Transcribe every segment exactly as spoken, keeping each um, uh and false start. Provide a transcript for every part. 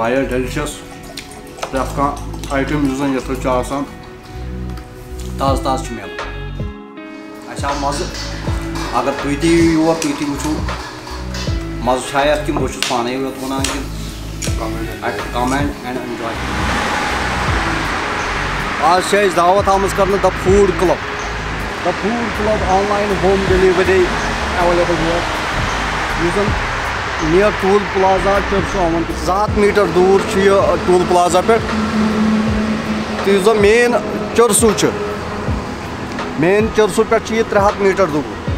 واریاہ ڈیلِشس، پرٛٮ۪تھ کانٛہہ آیٹم یُس زن یتھ چھُ آسان، تازٕ تازٕ چھُ میلان۔ اَسہِ آو مَزٕ۔ اگر تُہۍ تہِ یِیِو یور، تُہۍ تہِ وٕچھِو مَزٕ چھا یَتھ کِنہٕ بہٕ چھُس پانَے یوت وَنان کِنہٕ۔ Comment and enjoy۔ آز چھِ اَسہِ دعوت آمٕژ کرنہٕ The Food Club۔ The Food Club online home delivery available here۔ یُس زَن near Toll Plaza چرسو آمُت۔ زٕ ہَتھ میٖٹر دوٗر چھُ یہِ Toll Plaza پٮ۪ٹھ۔ تہٕ یُس زَن main چرسو چھُ، main چرسو پٮ۪ٹھ چھُ یہِ ترٛےٚ ہَتھ میٖٹر دوٗر۔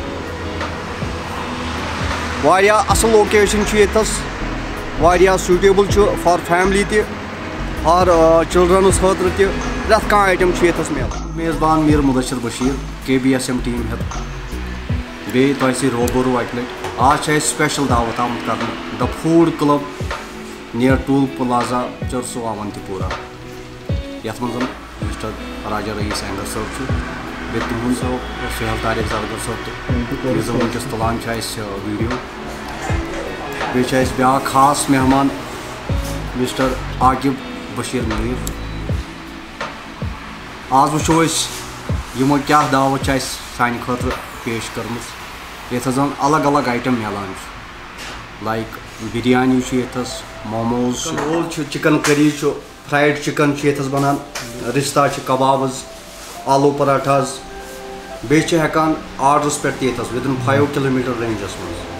واریاہ اَصٕل location چھُ ییٚتھَس، واریاہ suitable چھُ for family تہِ، for، آ، childrenس خٲطرٕ تہِ۔ پرٛٮ۪تھ کانٛہہ item چھُ ییٚتھَس میلان۔ میزبان میٖر مُدثر بشیٖر، کے بی ایس ایم team ہٮ۪تھ بیٚیہِ تۄہہِ سۭتۍ روبرو اَکہِ لَٹہِ۔ آز چھِ اَسہِ special دعوت آمُت کرنہٕ The Food Club near Toll Plaza، چرسو، Avanti پورہ، یَتھ منٛز Mister راجہ رئیس اینگر صٲب چھُ، بیٚیہِ تُہُنٛد صٲب سہیل طارق زرگر صٲب تہِ، یُس زَن وٕنکیٚس تُلان چھُ اَسہِ، آ، video۔ بیٚیہِ چھُ اَسہِ بیٛاکھ خاص مہمان Mister عاقب بشیٖر میٖر۔ آز وٕچھو أسۍ یِمو کیٛاہ دعوت چھِ اَسہِ سانہِ خٲطرٕ پیش کٔرمٕژ، ییٚتہِ زَن الگ الگ item میلان چھُ، like بِریانی چھُ ییٚتھَس، momos چھُ، roll چھُ، chicken curry چھُ، fried chicken چھُ ییٚتھَس بَنان، رِستہٕ چھِ، کَبابٕز، آلوٗ پَراٹھاز۔ بیٚیہِ چھِ ہٮ۪کان آرڈرَس پٮ۪ٹھ تہِ ییٚتھَس within five kilometre rangeس منٛز،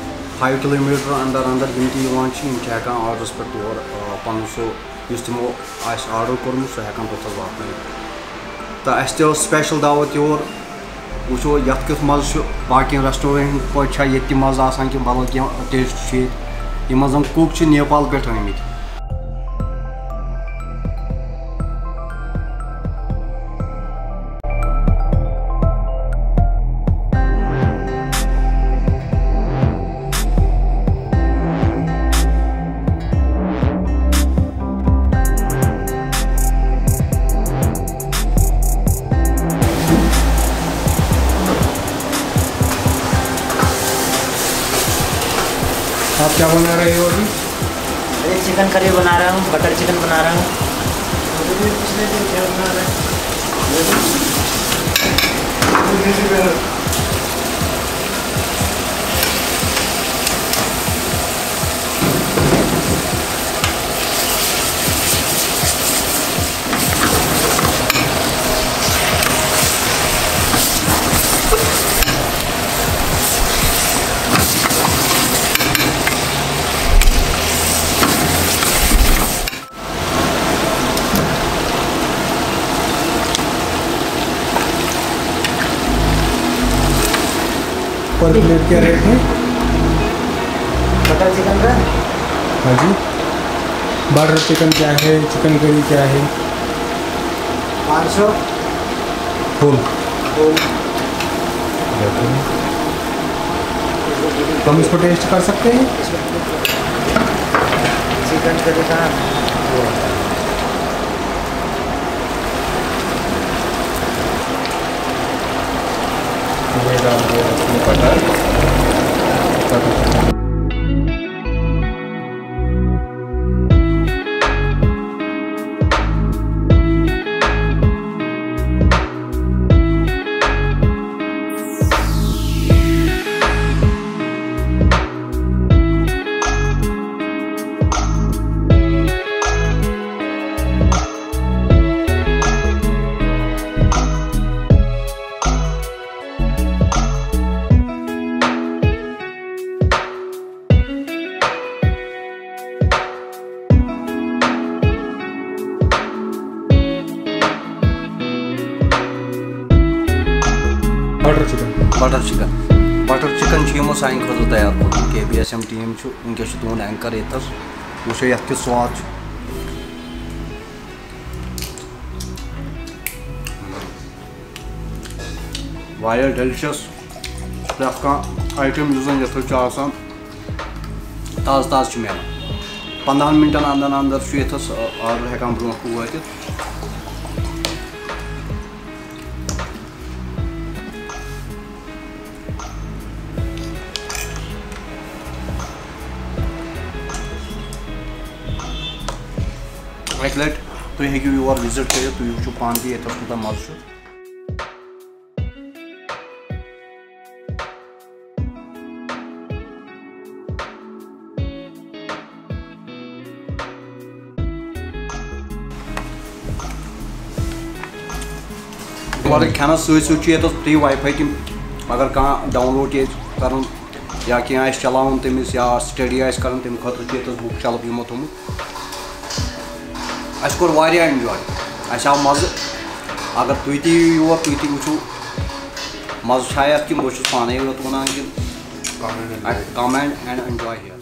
five kilometre اندر اندر یِم تہِ یِوان چھِ، یِم چھِ ہٮ۪کان آرڈرَس پٮ۪ٹھ تور، آ، پَنُن سُہ یُس تِمو آسہِ آرڈر کوٚرمُت، سُہ ہٮ۪کان توٚتَتھ واتنٲیِتھ۔ تہٕ اَسہِ تہِ ٲس special دعوت یور۔ وٕچھو یَتھ کیُتھ مَزٕ چھُ، باقیَن restaurantن پٲٹھۍ چھا ییٚتہِ تہِ مَزٕ آسان کِنہٕ بدل کینٛہہ taste چھُ ییٚتہِ۔ یِم زَن cook چھِ نیپال پٮ۪ٹھ آمٕتۍ۔ آپ کیا بنا رہے ہو ابھی؟ ارے، چکن کری بنا رہا ہوں، بٹر چکن بنا رہا ہوں۔ پر پلیٹ کیا ریٹ ہے؟ بٹر چکن کا؟ ہاں جی۔ بٹر چکن کیا ہے؟ چکن کری کیا ہے؟ پانچ سو۔ فل۔ فل۔ ہم اس کو ٹیسٹ کر سکتے ہیں؟ چکن کری کا۔ یہ ڈال دیا اس میں butter. Butter. Butter chicken. Butter chicken. Butter chicken چھُ یِمو سانہِ خٲطرٕ تیار کوٚرمُت۔ کے بی ایس ایم ٹیٖم چھُ، وٕنکیٚس چھُ تُہُنٛد اینکر ییٚتھَس۔ وٕچھو یَتھ کیُتھ سواد چھُ۔ واریاہ ڈیلِشَس۔ پرٛٮ۪تھ کانٛہہ آیٹم یُس زَن یَتھ چھُ آسان، تازٕ تازٕ چھُ میلان۔ پنٛدہَن مِنٹَن اندر اندر چھُ ییٚتھَس، آ، آرڈر ہٮ۪کان برٛونٛہہ کُن وٲتِتھ۔ اَکہِ لَٹہِ تُہۍ ہیٚکِو یور وِزِٹ کٔرِتھ، تُہۍ وٕچھِو پانہٕ تہِ ییٚتٮ۪س کوٗتاہ مَزٕ چھُ۔ گۄڈٕ کھٮ۪نَس سۭتۍ سۭتۍ چھُ ییٚتٮ۪س فری واے فاے تہِ، اگر کانٛہہ ڈاوُن لوڈ چھِ ییٚتہِ کَرُن یا کینٛہہ آسہِ چَلاوُن تٔمِس یا سٹڈی آسہِ کَرُن، تَمہِ خٲطرٕ چھُ ییٚتٮ۪س بُک شَلف یِمو تھوٚمُت۔ اَسہِ کوٚر واریاہ اٮ۪نجاے، اَسہِ آو مَزٕ۔ اگر تُہۍ تہِ یِیِو یور، تُہۍ تہِ وٕچھِو مَزٕ چھا یَتھ کِنہٕ بہٕ چھُس پانَے یوت وَنان کِنہٕ come and enjoy here.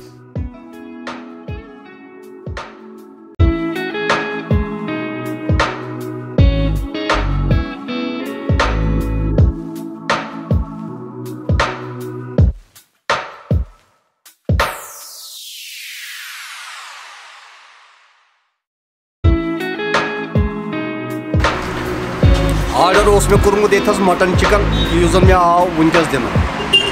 Order اوس مےٚ کوٚرمُت ییٚتھَس مٹن چکن، یُس زَن مےٚ آو وٕنکٮ۪س دِنہٕ۔